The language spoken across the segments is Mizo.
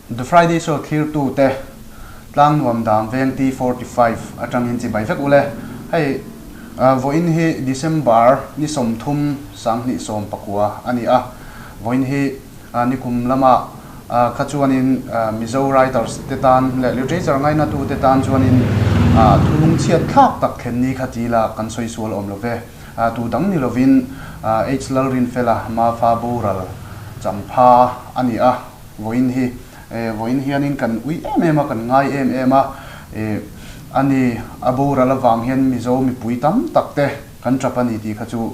The Friday Show thlirtute Tlangnuam Dang Veng T45 atangin chibai vek ule. Hei vawiin hi December ni 30 2019 a ni a. Vawiin hi nikum lama kha chuanin Mizo writers te tan leh literature ngainatu te tan chuanin thulung chhiat thlak tak thlen ni kha ti la kan sawi sual awm lo ve. Tu dang ni lovin H Lalrinfela Mafa boral champha a ni a. Vawiin hi vawiin hianin kan ui em em a, kan ngai em em a. A ni, a boral avang hian Mizo mipui tam tak te kan tap a ni tih kha chu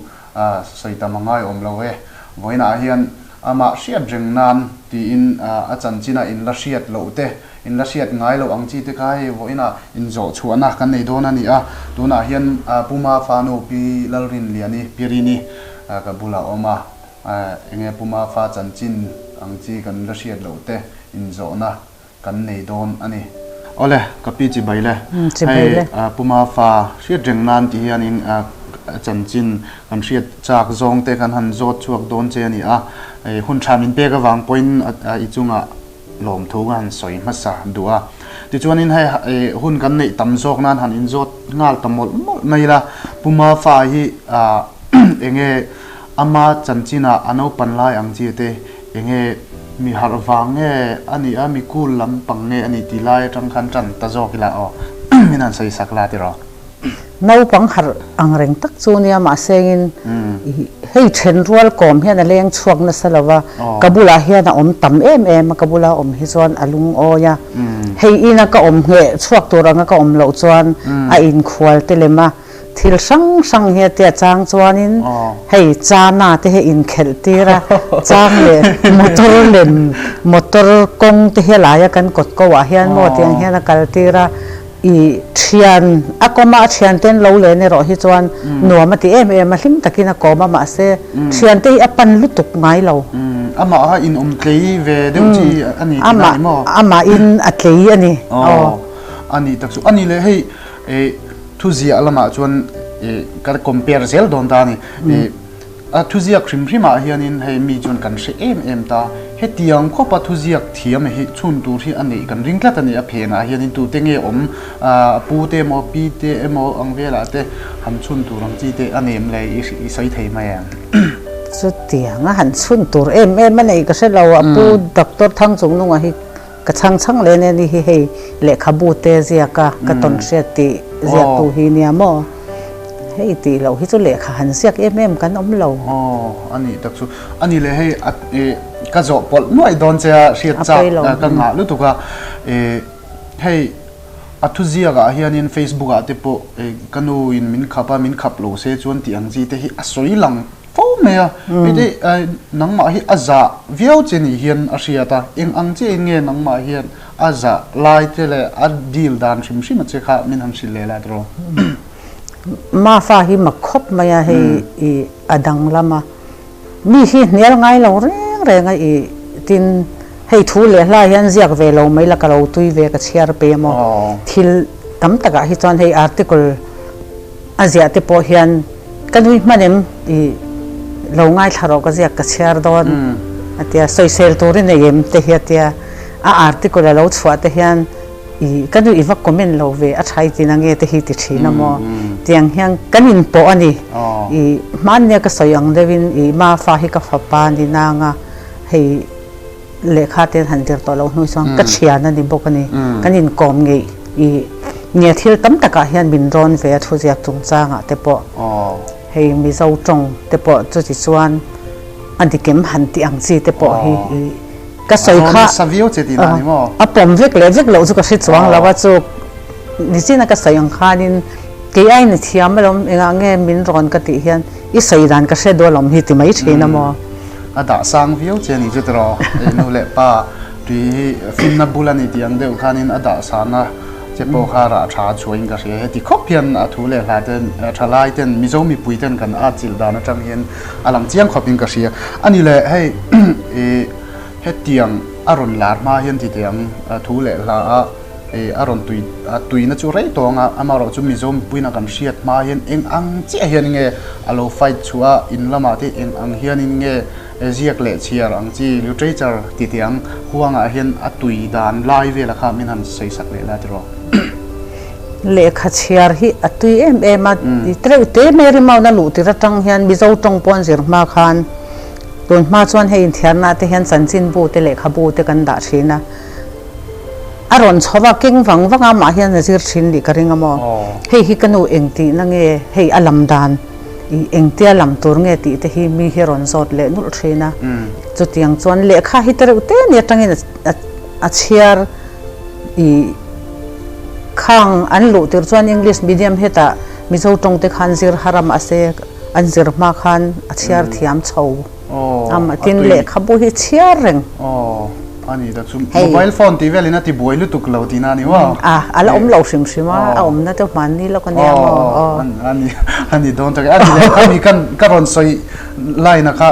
sawi tam a ngai awm lo e. Vawiinah hian amah hriat reng nan tiin a chanchina in la hriat loh te, in la hriat ngai loh ang chi te kha hei vawiinah inzawh chhuahna kan nei dawn a ni a. Tunah hian Pu Mafanu Pi Lalrinliani Pirini ka bulah a awm a. Enge Pu Mafa chanchin ang chi kan la hriat loh te inzawhna kan nei dawn a ni. Awle, ka pi chibai le. Hei Pu Mafa hriat reng nan ti hianin chanchin kan hriat chak zawng te kan han zawt chhuak dawn che a ni a. Hun tha min pek avang pawhin i chungah lawmthu ka han sawi hmasa duh a. Tichuanin hei hun kan neih tam zawk nan han inzawt nghal ta mawlh mawlh mai ila. Pu Mafa hi enge ama chanchinah a naupan lai ang chi te enge mi harh vang nge a nih a, mi cool lampang nge a nih tih lai atang khan tan ta zawk ila aw min han sawi sak la tiraw. Naupang harh ang reng tak chu nia mahsengin hei then rual kawm hian a leng chhuak nasa lo va, ka bulah hian a awm tam em em a, ka bula awm hi chuan a lungawi a, hei ina ka awm ngheh chhuak tur anga ka awm loh chuan a inkhual te lem a, thil hrang hrang hi a tia chang chuanin hei chana te hi inkhelh tir a, chang leh motor lem motor kawng te hi a laia kan kawt ko ah hian maw tiang hian a kal tir a. I thian a kawm a, a thian ten lo len erawh hi chuan nuam a ti em em a, hlim takin a kawm a, mahse thian te hi a pan lutuk ngai lo. Amah a inawm tlei ve deuh chi a ni tih na ni maw? Amah in a tlei a ni. Aw, a ni tak chu. A ni le hei thuziah lamah chuan ka compare zel dawn ta a ni. A thuziak hrim hrimah hianin hei mi chuan kan hre em em ta. Hetiang khawpa thuziak thiam hi chhun tur hi a neih kan ring tlat a ni. A phenah hianin tute nge awm, a pu te emaw pi te emaw ang velah te han chhun tur ang chi te a nem le i sawi thei mai em? Chutiang a han chhun tur em em a neih ka hre lo. A pu Doctor Thangchungnunga hi ka chhang chhang leh nen hi hei lehkhabu te ziak a ka tawn hriat tih ziaktu hi nia maw? Hei tih loh hi chu lehkha han ziak em em kan awm lo. Aw, a nih tak chu. A nih leh hei ka zawh pawlh nuaih dawn che a, hriat chak ka ngah lutuk a. Hei a thuziak ah hianin Facebook ah te pawh ka nu in min khap a, min khap lo se chuan tih ang chi te hi a sawi lang fo mai a. Hei te nangmah hi a zah viau che nih hian a hriat a, eng ang chiah in nge nangmah hian a zah lai te leh a deal dan hrim hrim a che kha min han hrilh leh la tiraw? Mafa hi mak khawp mai a, hei i a danglam a, mi hi hnial ngai lo reng reng a i tin hei thu leh hla hian ziak ve lo mai la ka lo tui ve ka chhiar pe emaw thil tam takah hi chuan hei article a ziah te pawh hian ka nui hman em i lo ngaithla rawh ka ziak ka chhiar dawn a tia sawisel tur i nei em te hi a tia a article a lo chhuah te hian i ka nu i va comment lo ve a tha i ti na nge te hi ti thin a maw tiang hian kan in pawh a ni i hmannia ka sawi ang deuh in i ma fa hi ka fapa ni nang a hei lehkha te han zir tawh loh hnu chuan ka thian a ni bawk a ni kan in kawm ngeih i nge thil tam takah hian min rawn ve a thu ziak chungchangah te pawh hei Mizo tawng te pawh chuti chuan a dikem han tih ang chi te pawh hi i Ka sawi kha a pawm vek leh vek loh chu ka hre chuang lo a, chu nichina ka sawi ang khanin kei aiin i thiam alawm engah nge min rawn ka tih hian i sawi dan ka hre duh alawm hi ti mai thin a maw. A dah sang viau che a ni chu tiraw, nu leh pa tui hi finna bul a ni tih ang deuh khanin a dah sahna che pawh kha rah tha a chhuahin ka hria. Heti khawp hian a thu leh hla ten thalai ten Mizo mipui ten kan at chilh dan atang hian a lang chiang khawpin ka hria. A ni le hei i. Hetiang a rawn lar hma hian ti teh ang thu leh hla a A rawn tui a tuina chu rei tawng a, amaherawh chu Mizo mipuiin a kan hriat hma hian eng ang chiah hian nge a lo fight chhuah a, in lamah te eng ang hianin nge ziak leh chhiar ang chi literature ti tih ang huangah hian a tui dan lai vela kha min han sawi sak leh la tiraw. Lehkha chhiar hi a tui em em a, tereuh te mai rimauhna luh tir atang hian Mizo tawng pawh an zir hma khan tun hma chuan hei inthiarna te hian chanchinbu te lehkhabu te kan dah thin a. A rawn chho va, keng vang vang a mah hian a zir thin nih ka ring a maw? Hei hi ka nu eng tihna nge, hei a lam dan i engtia lam tur nge tih te hi mi hi rawn zawt leh nulh thin a. Chutiang chuan lehkha hi te reuh te ni atangin a chhiar i khang an luh tir chuan English medium hetah Mizo tawng te khan zir har a mahse an zir hma khan a chhiar thiam chho. Aw, a Tin tui. lehkhabu hi chhiar reng. Aw, a ni ta chu. Hei. Mobile phone tih velin a ti buai lutuk lo tihna a ni maw? A, a la awm lo hrim hrim a, a awmna te hmanni lawk a nia maw? Aw, a ni, a ni dawn tak e. A ni leh khami kan, ka rawn sawi line-a kha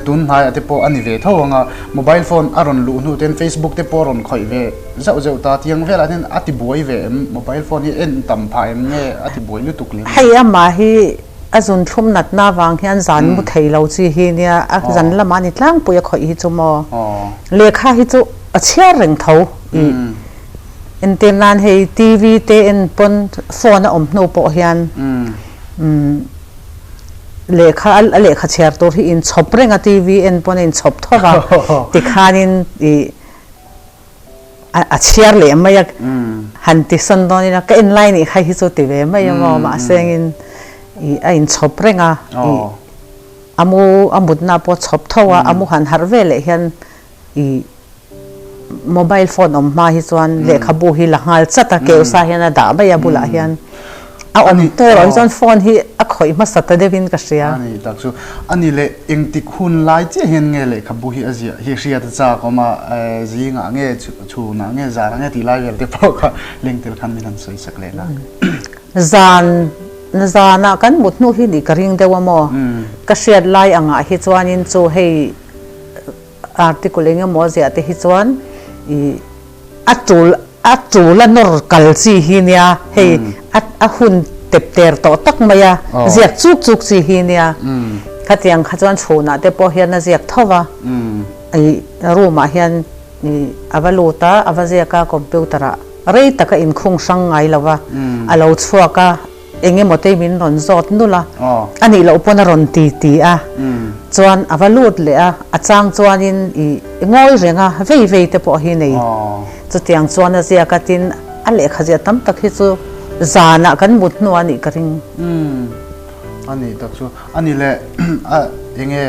tun hnaiah te pawh a ni ve tho ang a, mobile phone a rawn luh hnu ten Facebook te pawh a rawn khawih ve zauh zeuh ta, tiang velah hian a ti buai ve em? Mobile phone hi en tam phah em nge a ti buai lutuk lem lo? Hei amah hi A zun thlum natna avang hian zan mu thei lo chi hi nia, a zan lamah ni tlangpui a khawih hi chu maw? Lehkha hi chu a chhiar reng tho i entir nan hei TV te en pawn phone a awm hnu pawh hian lehkha a lehkha chhiar tur hi inchhawp reng a TV en pawn a inchhawp tho va tikhanin i a chhiar leh mai a, han ti sawn dawn ila ka en lai nih kha hi chu ti ve mai a maw mahse engin ih a inchhawp reng a ih a mu a mutna pawh a chhawp tho a a mu han harh ve leh hian ih mobile phone awm hma hi chuan lehkhabu hi la nghal chat a keusa hian a dah mai a bulah hian. A awm tawh erawh hi chuan phone hi a khawih hmasa ta deuhin ka hria. A ni tak chu. A ni leh engtik hun lai chiah hian nge lehkhabu hi a ziah hi hriat a chak awm a, zingah nge chhunah nge zanah nge tih lai vel te pawh kha leng tel khan min han sawi sak leh la. Zan zanah kan mut hnu hi nih ka ring deuh a maw? Ka hriat lai angah hi chuanin chu hei article eng emaw a ziah te hi chuan ih A tul a tul a nawr kal chi hi nia hei a a hun tep ter tawh tak mai a ziak chuk chuk chi hi nia khatiang kha chuan chhunah te pawh hian a ziak tho va ih room ah hian ih a va lut a a va ziak a computer ah rei tak a inkhung hrang ngai lo va a lo chhuak a. Eng emaw te min rawn zawt nulh a, a nih loh pawn a rawn ti ti a, chuan a va lut leh a, a chang chuanin i ngawi reng a, vei vei te pawh hi nei. Chutiang chuan a ziak a, tin a lehkha ziah tam tak hi chu zanah kan mut hnu a nih ka ring. A nih tak chu a ni leh a eng nge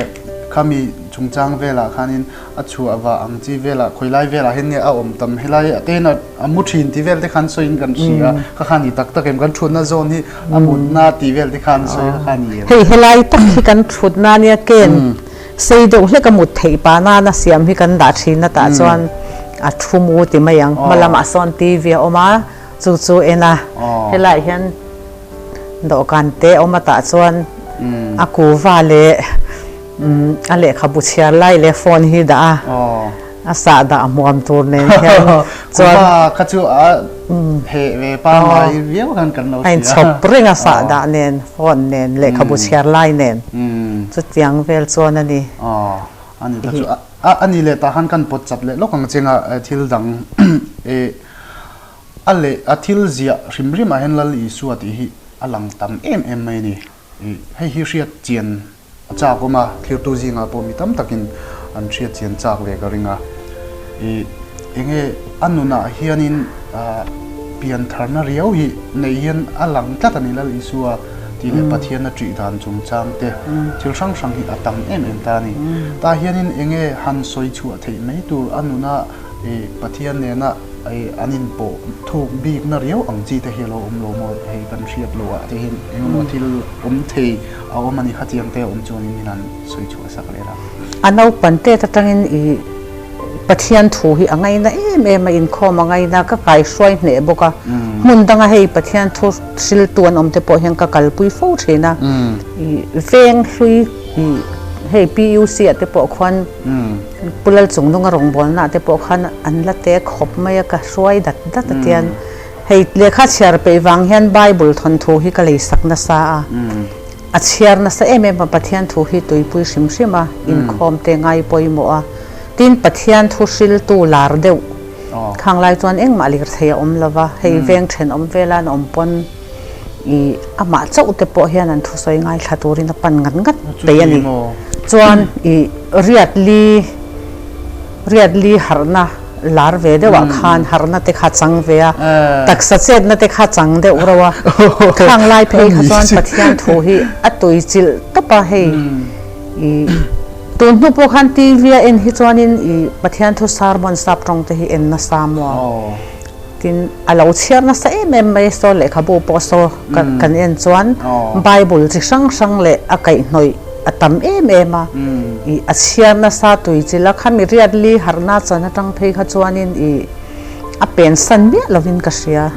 khami chungchang velah khanin A chhuah vah ang chi velah khawi lai velah hian nge a awm tam helai a ten a mu thin tih vel te khan sawiin kan hria kha khan ni tak tak em kan thutna zawn hi a mutna tih vel te khan sawi kha khan ni em. Hei helai tak hi kan thutna nia ken sei deuh hlek a mut theih pah nana siam hi kan dah thin a tah chuan a thu mu ti mai ang hma lamah sawn TV a awm a chu chu en a helaiah hian dawhkan te a awm a tah chuan a kuva leh Umm a lehkhabu chhiar lai leh phone hi dah a, a sah dah hmuam tur nen hian chuan Kuva kha chu a heh ve pangngai viau khan kan lo hria. A inchhawp reng a sah dah nen phone nen lehkhabu chhiar lai nen chutiang vel chuan a ni. Aw a ni ta chu a a ni leh tah khan kan pawt chat leh lawk ang chenga thil dang eh a leh a thil ziah hrim hrim ah hian Lal Isua tih hi a lang tam em em mai a ni. Hei hi hriat chian a chak awm a, thlirtu zingah pawh mi tam takin an hriat chian chak ve ka ring a. Ih, enge a nunah hianin pian tharna riau hi neih hian a lang tlat a ni Lal Isua tih leh Pathian a ṭih dan chungchang te thil hrang hrang hi a tam em em ta a ni. Tah hianin enge han sawi chhuah theih mai tur a nuna ih Pathian nena an inpawh thuk bikna riau ang chi te hi a lo awm lo maw hei kan hriat loh ah te hian engemaw thil awm thei a awm a ni khatiang te a awm chuanin min han sawi chhuah sak leh la. A naupan tet atangin i Pathian thu hi a ngaina em em a, inkhawm a ngaina, ka kaihruai hneh bawk a, hmun danga hei Pathian thu hriltu an awm te pawh hian ka kalpui fo thin a, i veng hlui i hei PUC ah te pawh khuan. Pu Lalchungnunga rawngbawlnaah te pawh khan an la te khawp mai a, ka hruai dat dat a tian hei lehkha chhiar peih vang hian Bible thawnthu hi ka leisak nasa a, a chhiar nasa em em a, Pathian thu hi tuipui hrim hrim a, inkhawm te ngai pawimawh a, tin Pathian thu hriltu lar deuh khang lai chuan engmah lirthei a awm lo va, hei veng thenawm vela an awm pawn. I amah chauh te pawh hian an thusawi ngaithla turin a pan ngat ngat peih a ni. Chuan i riat li riat li harhna lar ve deuhah khan harhna te kha chang ve a, taksa chetna te kha chang deuh reuh a. Khang lai phei kha chuan Pathian thu hi a tui chilh tawp a hei. I tun hnu pawh khan TV a en hi chuanin i Pathian thu sermon sap tawng te hi en nasa maw? Tin, a lo chhiar nasa em em mai saw lehkhabu pawh saw kan en chuan Bible chi hrang hrang leh a kaihhnawih a tam em em a. I a chhiar nasa tui chilh a, khami riat li harhna chan atang phei kha chuanin i a pensan miah lovin ka hria.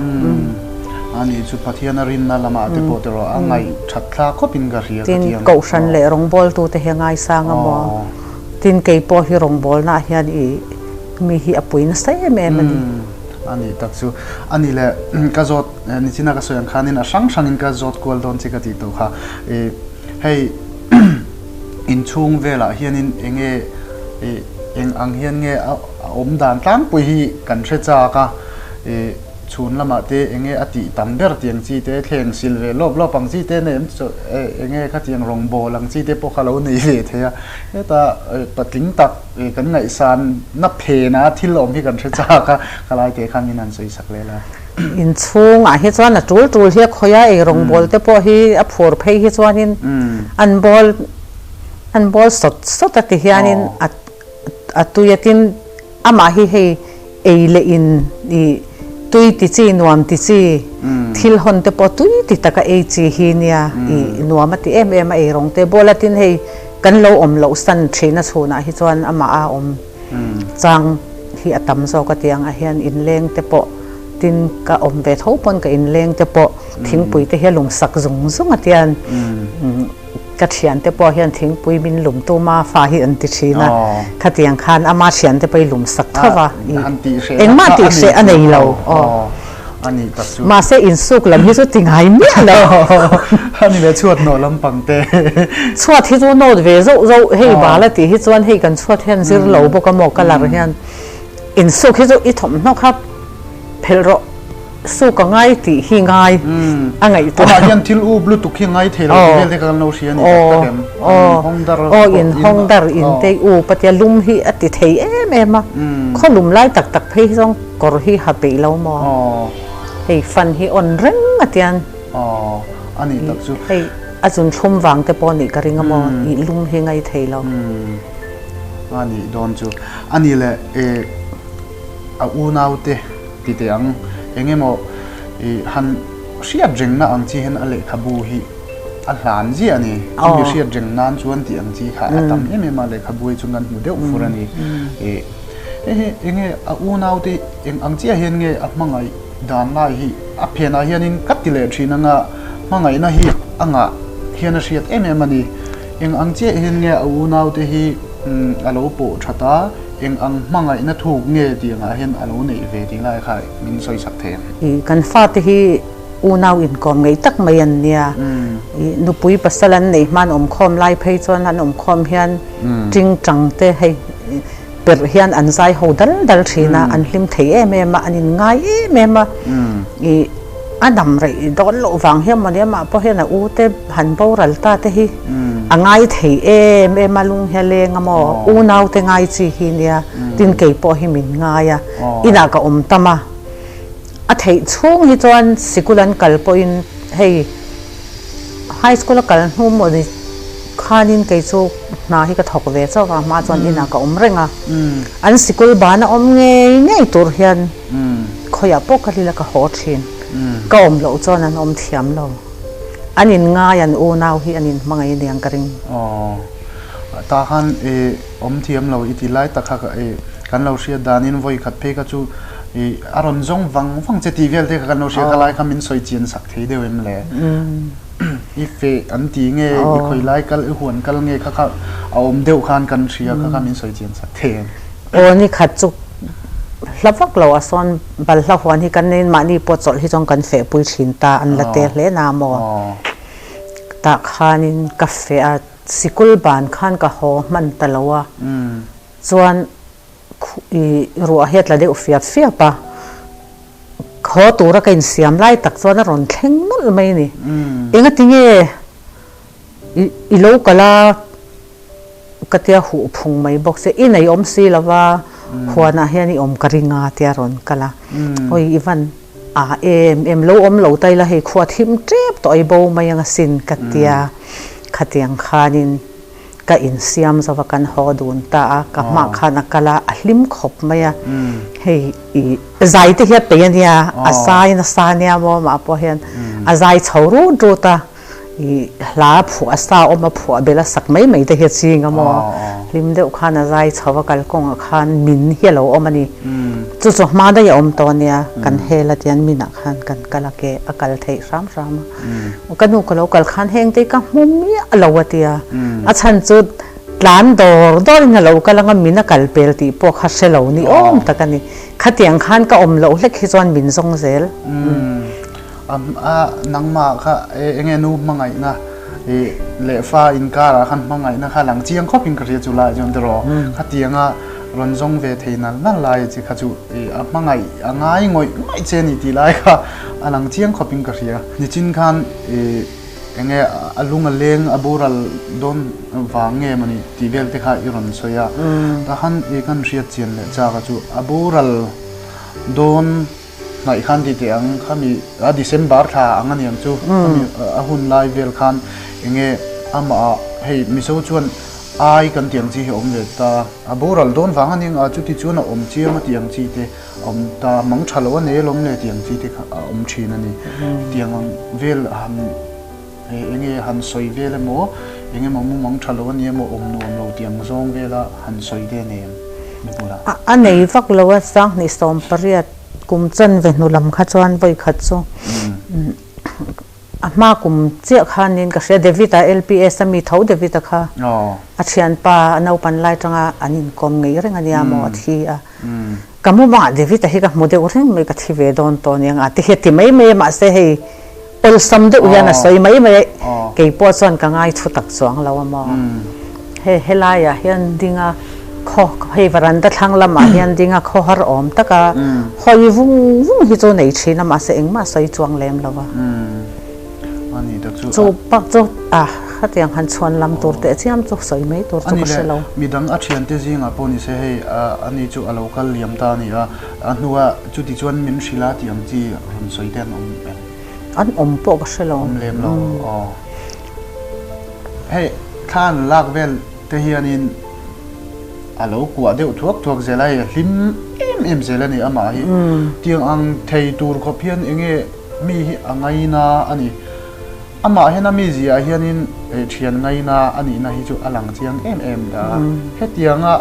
A nih chu Pathian a rinna lamah te pawh tiraw a ngaih that thla khawpin ka hria ka ti ang. Tin, Kohhran leh rawngbawltute hi a ngaisang a maw? Tin, kei pawh hi rawngbawlnaah hian i Mi hi a pui nasa em em a ni. A nih tak chu. A nih le, ka zawt, nichina ka sawi ang khanin a hrang hrangin ka zawt kual dawn che ka tih tawh kha. I hei inchhung velah hianin eng nge i eng ang hian nge a awm dan tlangpui hi kan hre chak a. I Chhun lamah te enge a tih tam ber tih ang chi te, thleng sil ve lawp lawp ang chi te nei em chu enge khatiang rawng bawl ang chi te pawh kha lo nei ve thei a. Heta patling tak kan ngaihsan na phen a thil awm hi kan hre chak a, khalai te khan min han sawi sak leh la. Inchhungah hi chuan a tul tul hi a khawi a, ei rawng bawl te pawh hi a phur phei hi chuanin an bawl an bawl sawt sawt a ti hianin a tui a tin Amah hi hei ei leh in i tui ti chi, nuam ti chi, thil hawn te pawh tui ti taka ei chi hi nia i nuam a ti em em a ei rawng te bawla tin hei kan lo awm loh san thin a chhunah hi chuan amah a awm chang hi a tam zawk a tiang ah hian inleng te pawh tin ka awm ve tho pawn ka inleng te pawh thingpui te hi a lum sak zung zung a tian. Ka thiante pawh hian thingpui min lum tum a, fa hi an ti thin a, khatiang khan ama thiante pawh i lum sak tho va, engmah tih hreh a nei lo. Mahse insuk lam hi chu ti ngai miah lo. Chhuat hi chu nawt ve zauh zauh, hei bal a tih hi chuan hei kan chhuat hian zir lo bawk a maw colour hian insuk hi chu i thawmhnaw kha phelh rawh. Su ka ngai tih hi ngai a ngaihtuah. Amah hian thil up lutuk hi ngai thei lo tih vel te kha kan lo hria a ni tak tak em? In hawng dar Aw in hawng dar in te up a tia lum hi a ti thei em em a. Khaw lum lai tak tak phei hi zawng kawr hi ha peih lo maw? Hei fan hi on reng a tian. Aw a nih tak chu. Hei a zun thlum vang te pawh nih ka ring a maw? I lum hi ngai thei lo. A nih dawn chu. A nih leh e a unaute ti teh ang, eng emaw i han hriat rengna ang chi hian a lehkhabu hi a hlan ziah a ni. Chumi hriat reng nan chuan tih ang chi kha a tam em em a, lehkhabu hi chuan kan hmu deuh fur a ni. I hei hi eng nge a unaute eng ang chiah hian nge a hmangaih dan lai hi a phenah hianin ka ti leh thin anga hmangaihna hi a ngah hian a hriat em em a ni. Eng ang chiah hian nge a unaute hi a lo pawh that a, Eng ang hmangaihna thuk nge tih angah hian a lo neih ve tih lai kha min sawi sak thei ang. I kan fate hi unau inkawm ngei tak mai an nia. I nupui pasal an neih hma an awmkhawm lai phei chuan an awmkhawm hian tingtang te hei perh hian an zai ho dal dal thin a, an hlim thei em em a, an inngai em em a. I A dam rei dawn loh vang hian mawni amah pawh hian a u te han boral ta te hi a ngai thei em em a, lung hi a leng a maw, unau te ngai chi hi nia, tin kei pawh hi min ngai a, inah ka awm tam a, a theih chhung hi chuan sikul an kal pawhin hei high school a kal hnu mawni khanin kei chu hna hi ka thawk ve chauh a, hma chuan inah ka awm reng a, an sikul ban a awm ngei ngei tur hian. Khawiah pawh ka hlil a ka haw thin. Ka awm loh chuan an awm thiam lo. An in ngai an unau hi an in hmangaih aniang ka ring. Aw. Tah khan i awm thiam lo i ti lai tak kha i kan lo hriat danin vawi khat phei kha chu i a rawn zawng vang vang che tih vel te kha kan lo hria kha lai kha min sawi chian sak thei deuh em le? I feh an ti nge i khawi lai kal i huan kal nge kha kha a awm deuh khan kan hria kha kha min sawi chian sak thei em? Aw ni khat chu hla vak lo a sawn balhla huan hi kan nei mahni pawh chawlh hi chuan kan feh pui thin ta an la te hle na maw? Tah khanin ka feh a sikul ban khan ka haw hman ta lo a chuan I ruah hi a tla deuh fiap fiap a, haw tura ka insiam lai tak chuan a rawn thleng nawlh mai a ni. Engati nge i lo kal a ka tia huh phung mai bawk se, i nei awm si lo va, huanah hian i awm ka ring a tia rawn kal a. Awi i van a em em lo awm lo ta ila hei khua thim tep tawh i bo mai ang asin ka tia khatiang khanin. Ka insiam zo va kan haw dun ta a, ka hmah khan a kal a, a hlim khawp mai a, hei i zai te hi a peih a nia, a zai nasa a nia maw amah pawh hian a zai chho rut rut a, i hla phuah a sa awm a phuah belh a sak mai mai te hi a ching a maw, hlim deuh khan a zai chho a kalkawngah khan min hi a lo awm a ni, chu chu hma daih a awm tawh a nia, kan hel a tian minah khan kan kal a ke a kal theih hram hram a. Ka nu ka lo kal khan heng te hi ka hmu miah lo a ti a, a chhan chu tlan dawr dawr in a lo kal anga min a kal pel tih pawh kha hre lo ni awm tak a ni. Khatiang khan ka awm loh hlek hi chuan min zawng zel. A nangmah kha enge nu hmangaihna leh fa inkarah khan hmangaihna kha lang chiang khawp in ka hria chu lai chuan tiraw khatianga rawn zawng ve thei nal nal lai chi kha chu a hmangaih a ngai ngawih ngawih che a ni tih lai kha A lang chiang khawp in ka hria. Nichin khan i enge a lung a leng a boral dawn vang nge mawni tih vel te kha i rawn sawi a. Tah khan i kan hriat chian leh chak a chu a boral dawn hnaih khan tih teh ang khami a December thla ang a niang chu khami a hun lai vel khan enge amah ah hei Mizo chuan ai kan tih ang chi hi a awm ve ta. A boral dawn vang a nia chuti chuan a awm chiang a tih ang chi te. Awm ta mang tha lo a nei alawm le tiang chi te kha a awm thin a ni. Tiang ang vel han eng nge han sawi vel emaw eng emaw mu mang tha lo a ni emaw awm nuam lo tiang zawng vela han sawi te a nei em mi bulah? A nei vak lo a, Sanghnih 18 kum chanve hnu lam kha chuan vawi khat chu A hma kum chiah khanin ka hria David-a LPS a mi tho David-a kha a thianpa a naupan lai tanga an inkawm ngei reng a nia maw a thi a. Ka mumangah David-a hi ka hmu deuh reng mai ka thi ve dawn tawh aniang a ti hi a ti mai mai a mahse hei awlsam deuh hian a sawi mai mai a kei pawh chuan ka ngai thu tak chuang lo a maw. Hei helaiah hian ding a khaw hei varanda thlang lamah hian ding a khaw har awm tak a hawi vung vung hi chu nei thin a mahse engmah sawi chuang lem lo a. Chu pak chu a khatiang han chhuan lam tur teh chiam chu sawi mai tur chu ka hre lo. Midang a thiante zingah pawh ni se hei ani chu a lo kal liam ta a ni a, a hnua chuti chuan min hrilh a tih ang chi rawn sawi te an awm em? An awm pawh ka hre lo. Awm lem lo aw. Hei thla an lak vel te hianin a lo kuah deuh thuak thuak zel a, hei a hlim em em zel a ni amah hi. Tiang ang thei tur khawp hian enge mi hi a ngaina a ni. Amah hian a mizia ah hianin thian ngaina a nihna hi chu a lang chiang em em ta a. Hetianga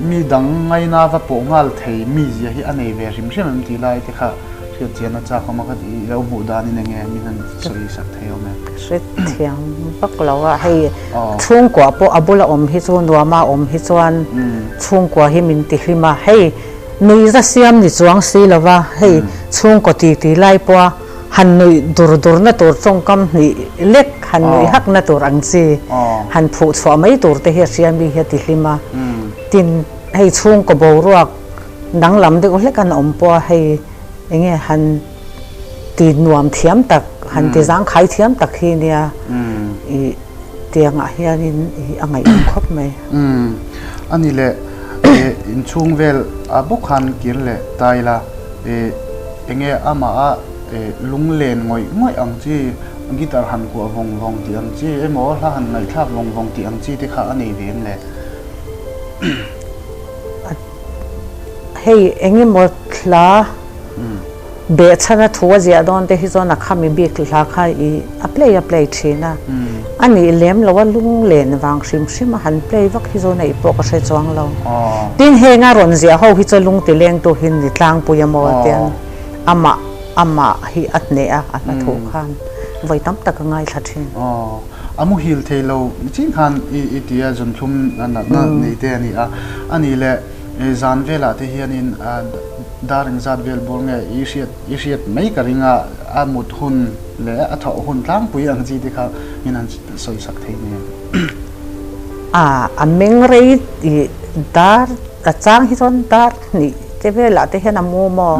mi dang ngaina va pawh nghal thei mizia hi a nei ve hrim hrim em tih lai te kha Hriat chian a chak awm a, ka ti i lo hmuh danin enge min han sawi sak thei awm e? Ka hre thiam vak lo a, hei chhungkua pawh a bula awm hi chu nuama awm hi chuan chhungkua hi min ti hlim a, hei nuihza siam ni chuang si lo va, hei chhungkaw ti ti lai pawha han nuih dur dur na tur tawngkam hnih lek han nuih hak na tur ang chi han phuh chhuah mai tur te hi a hria mi hi a ti hlim a, tin hei chhungkaw boruak Danglam deuh hlek an awm pawh a, hei enge han ti nuam thiam tak, han ti zangkhai thiam tak hi nia i tiangah hianin i a ngaihawm khawp mai. Umm a ni le, inchhung vel a bawk khan kir leh ta ila, enge amah a lunglen ngawih ngawih ang chi, guitar han kuah vawng vawng tih ang chi emaw hla han ngaihthlak vawng vawng tih ang chi te kha a nei ve em le? Hei engemaw hla behchhana thu a ziah dawn te hi chuan a khami bik hla kha i a play a play thin a, a nih lem lo a lunglen vang hrim hrim a han play vak hi chu neih pawh ka hre chuang lo. Tin heng a rawn ziah ho hi chu lung ti leng tu hi ni tlangpui a maw tiang amah amah hi a hneh a a hla thu khan. vawi tam tak ka ngaithla thin. Aw, a muhil thei lo chin khan i i ti a, zunthlum natna nei te a ni a. A nih leh zan velah te hianin dar engzat vel bawr nge i hriat i hriat mai ka ring a, a mut hun leh a thawh hun tlangpui ang chi te kha min han sawi sak thei nen. A, a meng rei i dar a chang hi chuan dar hnih te velah te hian a mu maw?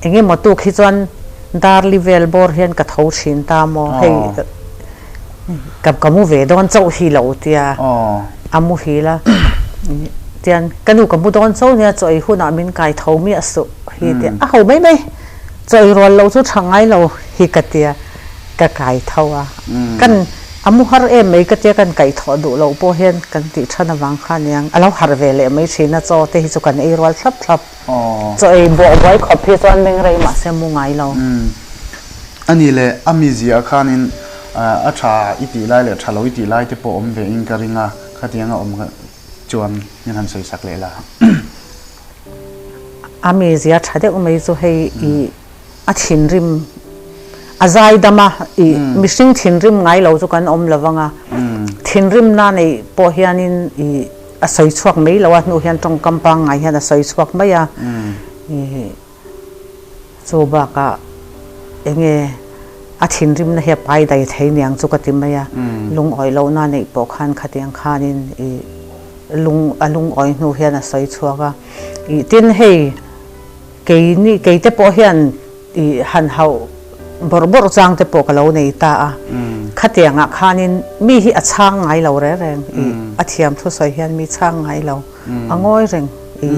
Eng emaw tuk hi chuan darli vel bawr hian ka tho thin ta maw hei ka ka mu ve dawn chauh hi lo tia a muhil a tian ka nu ka mu dawn chauh nia chaw ei hunah min kai tho miah suh hi tia a ho mai mai chaw ei rual loh chu tha ngai lo hi ka tia ka kai tho a kan a mu har em mai ka tia kan kaih thawh duh loh pawh hian kan tih than avang kha aniang a lo harh ve leh mai thin a chaw te hi chu kan ei rual thlap thlap. Chaw ei buah buai khawp hi chuan meng rei mah se mu ngai lo. A nih leh a mizia khanin a tha i tih lai leh tha lo i tih lai te pawh awm ve in ka ring a, khatiang a awm chuan min han sawi sak leh la. A mizia tha deuh mai chu hei i a thinrim a zai dam a, i mihring thinrim ngai lo chu kan awm lo vang a, thinrimna neih pawh hianin i a sawi chhuak mai lo a, hnu hian tawngkam pangngai hian a sawi chhuak mai a, i chu bakah eng nge a thinrimna hi a pai dai thei niang chu ka ti mai a, lungawi lohna neih pawh khan khatiang khanin i lung a lungawi hnu hian a sawi chhuak a, i tin hei. Keini keite pawh hian i han hauh bawrh bawrh chang te pawh ka lo nei ta a. Khatiangah khanin mi hi a chhang ngai lo reng reng i a thiam thusawi hian mi chhang ngai lo a ngawi reng i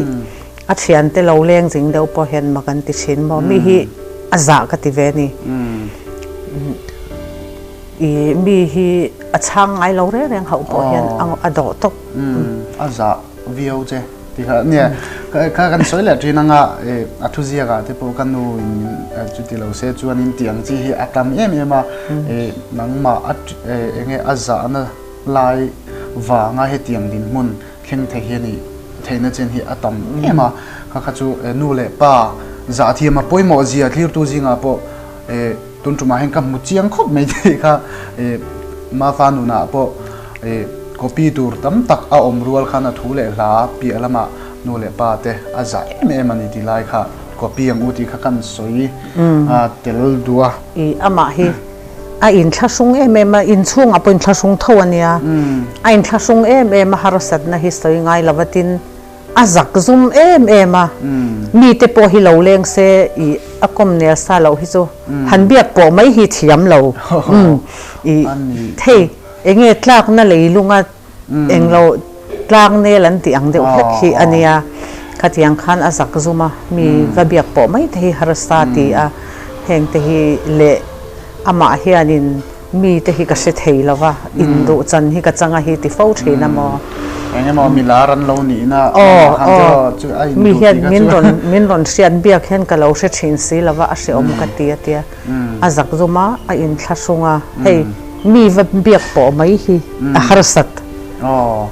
a thiante lo leng zing deuh pawh hian mak an ti thin maw mi hi a zah ka ti ve a ni. I mi hi a chhang ngai lo reng reng hauh pawh hian a dawh tawp. A zah viau che. Ti kha nia kha kan sawi leh thin anga a thu ziak ah te pawh ka nu in chuti lo se chuanin tih ang chi hi a tam em em a nangmah a enge a zahna lai vanga hetiang dinhmun thleng thei hi a nih theihna chen hi a tam em a kha kha chu nu leh pa zah thiam a pawimawh zia thlirtu zingah pawh Tun tumah hian ka hmu chiang khawp mai tih kha Mafa nunah pawh copy tur tam tak a awm rual khan a thu leh hla piah lamah nu leh pa te a zah em em a ni tih lai kha copy ang u tih kha kan sawi tel duh a. I amah hi a inthlahrung em em a, inchhungah pawh inthlahrung tho a nia, a inthlahrung em em a harsatna hi sawi ngai lo va tin A zak zum em em a, mite pawh hi lo leng se i a kawm nel sa loh hi chu han biak pawh mai hi thiam lo i thei enge tlakna leilunga englo tlangnel an tih ang deuh hlek hi a nia, khatiang khan a zak zum a, mi va biak pawh mai te hi harsa ti a, heng te hi leh amah hianin Mi te hi ka hre thei lo va, in duh chan hi ka chang a hi ti fo thin a maw? Eng emaw mi lar an lo nihna lamah khan chu aw chu a in duh tih kha chu. Mi hian min rawn hriat biak hian ka lo hre thin si lo va, a hreawm ka ti a tia. A zak zum a, a inthlahrung a, hei mi va biak pawh mai hi a harsat. Aw,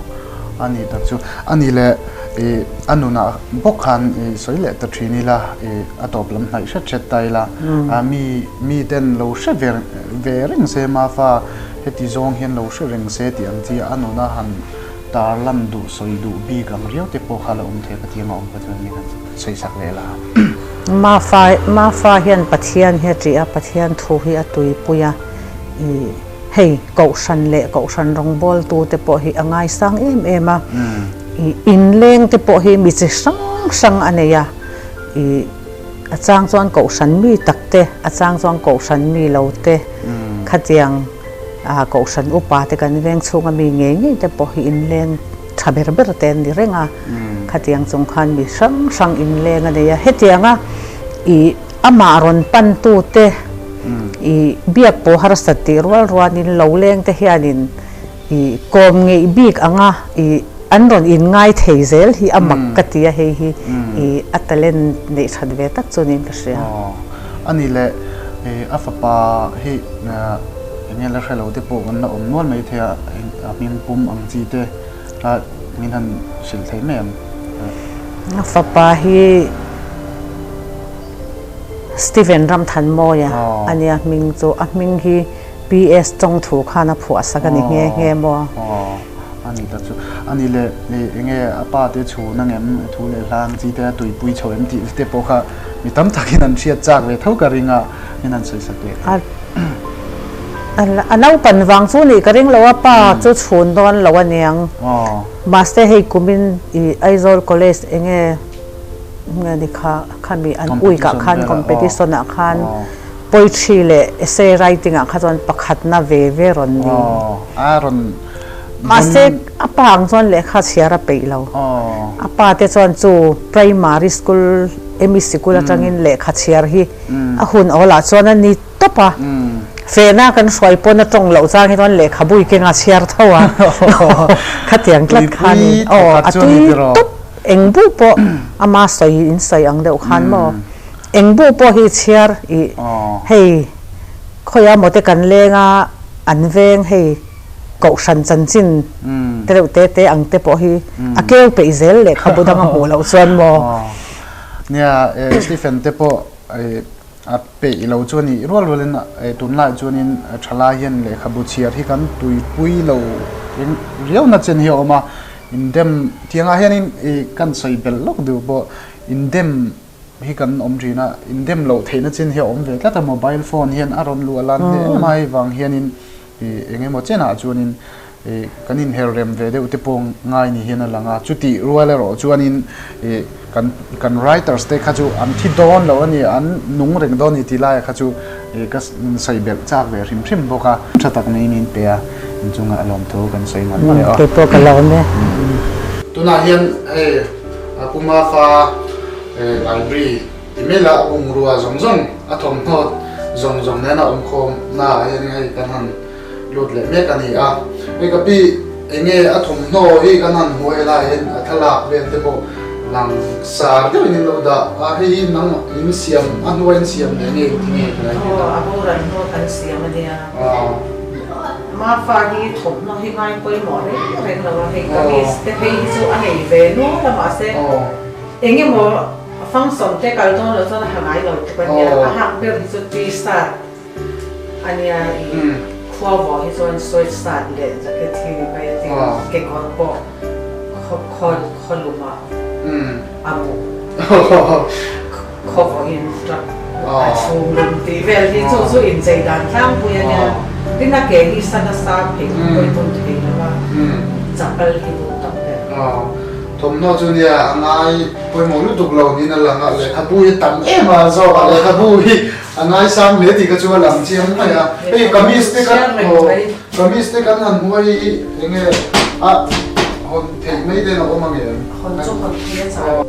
a nih tak chu. A nih leh i a nunah bawk khan i sawi leh ta thin ila, i a tawp lam hnaih hret hret ta ila, mi miten lo hre ve ve reng se Mafa heti zawng hian lo hre reng se tih ang chi a nuna han tar lan duh sawi duh bik ang riau te pawh kha la awm thei ka ti ang a awm kha chuan mi han sawi sak leh la. Mafa Mafa hian Pathian hi a ṭih a, Pathian thu hi a tuipui a, i. Hei Kohhran leh Kohhran rawngbawltute pawh hi a ngaisang em em a, i inleng te pawh hi mi chi hrang hrang a nei a, i a chang chuan Kohhran mi tak te, a chang chuan Kohhran mi lo te, khatiang Kohhran upa te kan veng chhunga mi ngei ngei te pawh hi inleng tha ber ber te an ni reng a, khatiang chung khan mi hrang hrang inleng a nei a, hetianga i amah rawn pantute i biak pawh harsat tih rual ruanin lo leng te hianin i kawm ngeih bik anga i an rawn inngai thei zel hi a mak ka ti a, hei hi i a talent neih that ve tak chu niin ka hria. Aw, a ni leh a fapa hi eng nge la hre lo te pawh kan la awm nual mai thei a, a hming pum ang chi te kha min han hrilh thei mai ang. A fapa hi. Stephen Ramthanmawia a nia hming chu a hming hi PS Chawngthu khan a phuah sak a ni nghe nghe maw? Aw a ni ta chu. A ni le eng nge a pa te chhun ang em thu leh hla ang chi te a tuipui chho em tih te pawh kha mi tam takin an hriat chak ve tho ka ring a in an sawi sak leh thei. A naupan vang chu nih ka ring lo a pa chu chhun dawn lo a niang. Mahse hei kumin i Aizawl College eng nge nge ni kha khami an week ah khan competition ah khan poetry leh essay writing ah kha chuan pakhatna ve ve rawn ni. Mahse a pa ang chuan lehkha chhiar a peih lo. A pa te chuan chu primary school emi sikul atangin lehkha chhiar hi a hun awl ah chuan a ni tawp a. Fehna kan hruai pawn a tawng loh chang hi chuan lehkhabu i keng a chhiar tho a. Khatiang tlat kha a ni. Aw a tui tawp. Eng bu pawh ama sawi in sawi ang deuh khan maw? Eng bu pawh hi chhiar i hei khawiah maw te kan leng a, an veng hei kohhran chanchin te reuh te te ang te pawh hi a keu peih zel lehkhabu dang a hmuh loh chuan maw? Nia, Stephen te pawh A peih lo chu a nih rual rualin tunlaiah chuanin thalai hian lehkhabu chhiar hi kan tuipui lo riauna chen hi a awm a, indem tiangah hianin ih kan sawi belh lawk duh pawh indem hi kan awm thin a, indem loh theihna chin hi a awm ve tlat a, mobile phone hian a rawn luah lan hle em a hei vang hianin ih eng emaw chenah chuanin ih kan inher rem ve deuh te pawh ngai ni hian a lang a, chutih rual erawh chuanin ih kan kan writers te kha chu an thi dawn lo a ni, an nung reng dawn a ni tih laiah kha chu ih ka sawi belh chak ve hrim hrim bawk a. Tha tak mai min pe a, inchungah a lawmthu kan sawi mawlh mawlh e aw. Kei pawh ka lawm e. Tunah hian hei Puma fa library ti mai la a bungrua zawng zawng a thawmhnaw zawng zawng nena awmkhawm naah hian hei kan han lut leh mek a ni a, hei ka pi enge a thawmhnaw hi kan han hmuh helai hian a thlalak vel te pawh lang sar deuhin in lo dah a, hei hi nang in siam a hnua in siam leh nge ti nge ka lai Aw a boral hnuah kan siam a nia. Mafa hi thawmhnaw hi ngai pawimawh reng reng lo a, hei kamis te phei hi chu a nei ve nual a mahse engemaw function te kal dawn loh chuan a ha ngai lo tluk a nia, a hak ber hi chu t-shirt. A nia i khua vawh hi chuan sweat shirt leh jacket hi ni mai a ti kekawr pawh khaw khaw lum ah a bu khaw vawh in truck a chhung lum tih vel hi chu chu inchei dan tlangpui a nia tin a ke hi sa nasa phei pawh i bun thei lo a chapal hi duh tak ber. Thawmhnaw chu nia a ngai pawimawh lutuk lo niin a lang a lehkhabu hi tam em a zawk a lehkhabu hi A ngaisang hle tih ka chu a lang chiang mai a. Hei kamis te kan aw kamis te kan han hmu a hi eng nge a hawn theih mai ten a awm ang em? Hawn chu hawn thei a chau.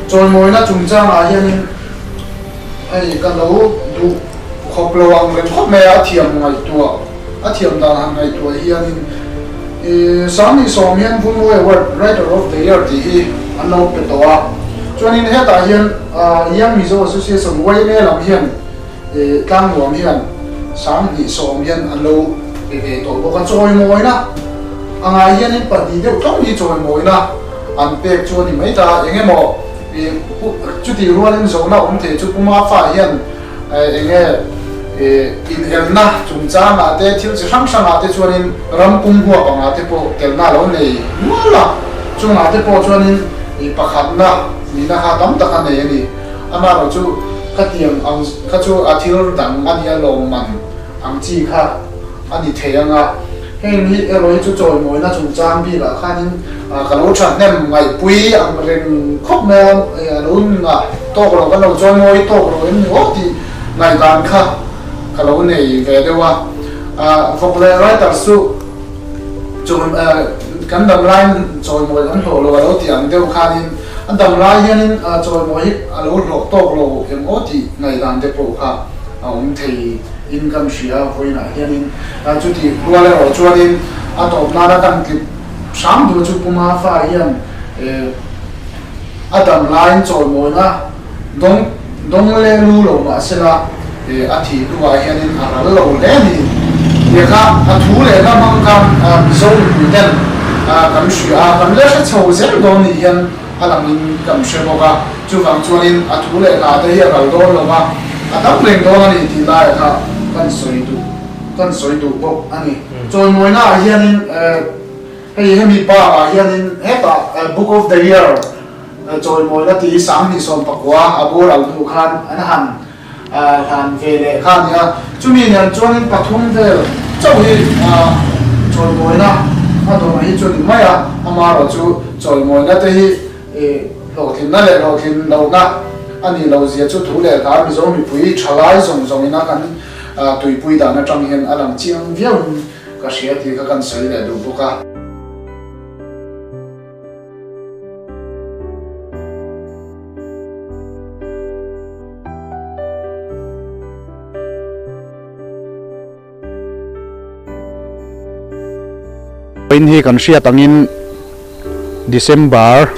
Chawimawina chungchangah hianin hei ka lo duh khawp lo ang reng khawp mai a, a thiam ngaihtuah a thiam dan han ngaihtuah hianin ih Sangni Sawm hian Vulmawi Award Writer of the Year tih hi an lo pe tawh a, chuanin hetah hian Young Mizo Association YMA lam hian ih Tlangnuam hian Sangni Sawm hian an lo pe ve tawh bawk a, chawimawina angah hianin pahnih deuh tlawm hi chawimawina an pek chu a ni mai ta, eng emaw ih chutih rualin zawhna awm thei chu Puma fa hian eng nge. Inelna chungchangah te, thil chi hrang hrangah te chuanin ram pum huap angah te pawh telna a lo nei nual a, chungah te pawh chuanin pakhatna nihna kha tam tak a nei a ni. Amaherawhchu khatiang ang kha chu a thil dang a nia lawmman ang chi kha a ni thei ang a, heng hi erawh hi chu chawimawina chungchang bikah khanin ka lo thahnem ngaihpui ang reng khawp mai a, a lo ngah tawk lo kan lo chawimawi tawk lo em ni aw tih Ngaihdan kha ka lo nei ve deuh a, vawk leh writers chu kan dam laiin chawimawi an hlawh lo a lo tih ang deuh khanin a dam lai hianin chawimawi hi a lo hlawh tawk lo em aw tih ngaihdan te pawh kha a awm thei in kan hria vawiinah hianin chutih rual erawh chuanin a tawp nana kan tlip hram duh chu Puma fa hian a dam laiin chawimawina Dawng dawng leh lu lo mah sela a thih hnuah hianin a ral lo hle a ni. Tia kha a thu leh hla hmang kha Mizo mipui ten kan hria a, kan la hre chho zel dawn ni hian a langin kan hre bawk a. Chuvang chuanin a thu leh hla te hi a ral dawn lo va, a dam reng dawn a ni tih laiah kha kan sawi duh kan sawi duh bawk a ni. Chawimawina ah hianin hei hemi bakah hianin hetah Book of the Year Chawimawina tih 2019 a boral hnu khan an han hlan ve leh kha a ni a, chumi nen chuanin pathum vel chauh hi chawimawina a dawng hi chu a ni mai a, amaherawh chu chawimawina te hi hlawhtlinna leh hlawhtlin lohna a nih loh zia chu thu leh hla Mizo mipui thalai zawng zawngin a kan tuipui dan atang hian a lang chiang viauin ka hria tih kha kan sawi leh duh bawk a. Vawiin hi kan hriat angin December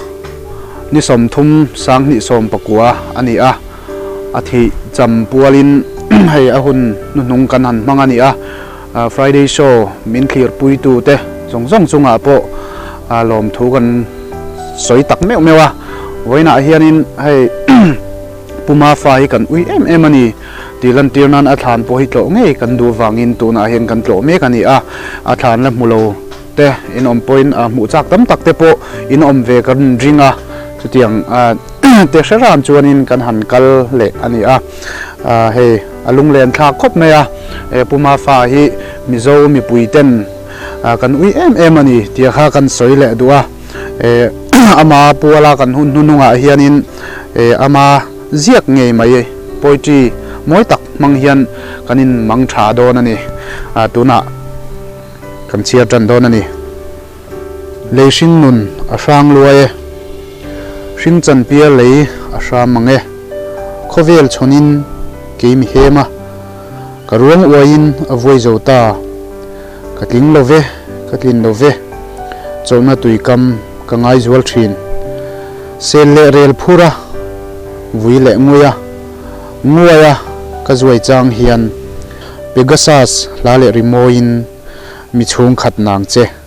ni 30 2019 a ni a, a thih cham pualin hei a hun hnuhnung kan han hmang a ni a. Friday show min thlirpuitu te zawng zawng chungah pawh lawmthu kan sawi tak meuh meuh a, vawiinah hianin hei Puma fa hi kan ui em em a ni tih lantir nan a thlan pawh hi tlawh ngei kan duh vangin tunah hian kan tlawh mek a ni a, a thlan la hmu lo te in awm pawhin hmuh chak tam tak te pawh in awm ve kan ring a, chutiang te hre ran chuanin kan han kal leh a ni a. Hei a lunglen thlak khawp mai a, Pu Mafa hi Mizo mipui ten kan ui em em a ni tih kha kan sawi leh duh a, ama puala kan hun hnuhnungah hianin ama ziak ngei mai poetry mawi tak hmang hian kan in mang tha dawn a ni, tunah kan chhiar tan dawn a ni. Lei hring nun a hrang luai e. Hring chanpia lei a hram mang e. Khawvel chhawnin kei mi hem a. Ka ruang uaiin a vuai zo ta. Ka tling lo ve, ka tlin lo ve. Chawlhna tuikam ka ngai zual thin. Sel leh rel phur a, vui leh ngui a. Nguai a ka zuai chang hian Pegasus hla leh rimawiin mi chhungkhat nang che.